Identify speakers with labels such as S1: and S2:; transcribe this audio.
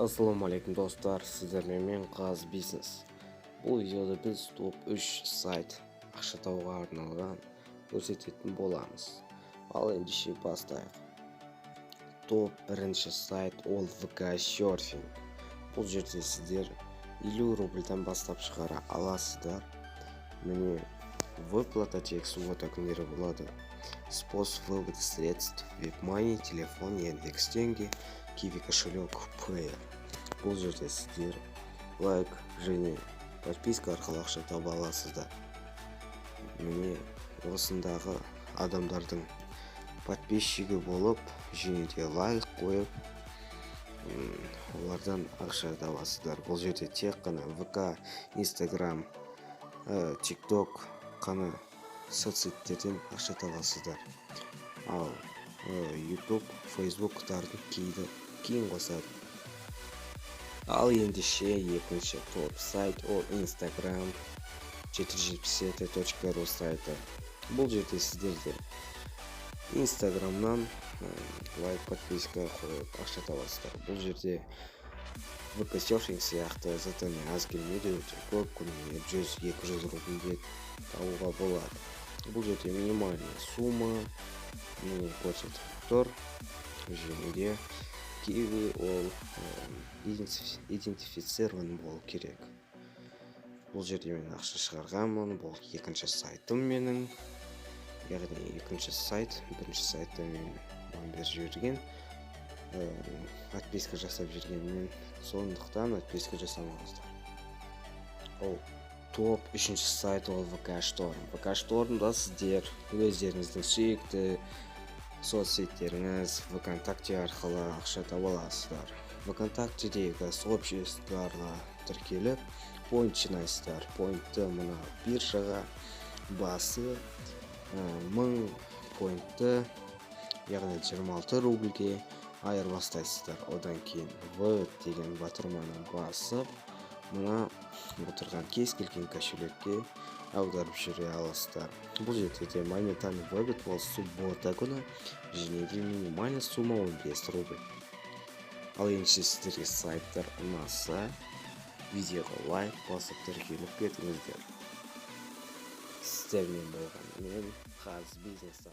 S1: Ассалаумағалейкум, достар! Сіздермен мен, Қаз Бизнес. Бұл видеода біз топ 3 сайт, ақша табуға арналған, көрсететін боламыз. Ал ендеше бастайық. Топ бірінші сайт ол ВК серфинг. Бұл жерде сіздер 50 рубльдан бастап шығара аласыздар. Міне, выплата тек суббота күндері болады. Способ вывода средств: WebMoney, телефон, Яндекс Деньги, Киви кошелек, Payeer. Бұл жерде сіздер лайк және подписка арқылы ақша таба аласыздар. Міне, осындағы адамдардың подписчигі болып және де лайк қойып, олардан ақша табасыздар. Бұл жерде тек қана ВК, Инстаграм, ТикТок қана соцсеттерден ақша табасыздар. Ал Ютуб, Фейсбуктардың кейді кейін қосады. Ал ендеше екінші топ сайт ол Инстаграм 477.ру сайты. Бұл жерде сіздерде Инстаграмнан лайк, подписка қойып ақша табасыздар. Бұл жерде ВК серфинг сияқты задание аз келмейді, өте көп, күніне 100-200 рубльге табуға болады. Бұл жерде минимальный сумма, міне, көрсетіп тұр. Және де Киви ол идентифицирован болу керек. Бұл жерде мен ақша шығарғанмын. Бұл екінші сайтым менің, яғни екінші сайт. Бірінші сайтта мен маған беріп жіберген, подписка жасап жүргенмен, сондықтан подписка жасамаңыздар. Ол топ үшінші сайт ол ВК Шторм. ВК Штормда сіздер өздеріңіздің сүйікті соцсеттеріңіз ВКонтакте арқылы ақша таба аласыздар. ВКонтактедегі сообществоларға тіркеліп, поинт жинайсыздар. Поинтты мына биржаға басы 1000 поинтты, яғни 26 рубльге айырбастайсыздар. Одан кейін «Вывод» деген батырманы басып, мына отырған кез келген кошелекке аударып жібере аласыздар. Бұл жерде де моментальный вывод ол суббота күні және де минимальный сумма 15 рубль. Ал ендеше сіздерге сайттар ұнаса, видеоға лайк басып, тіркеліп кетіңіздер. Сіздермен болған мен, Қаз Бизнес.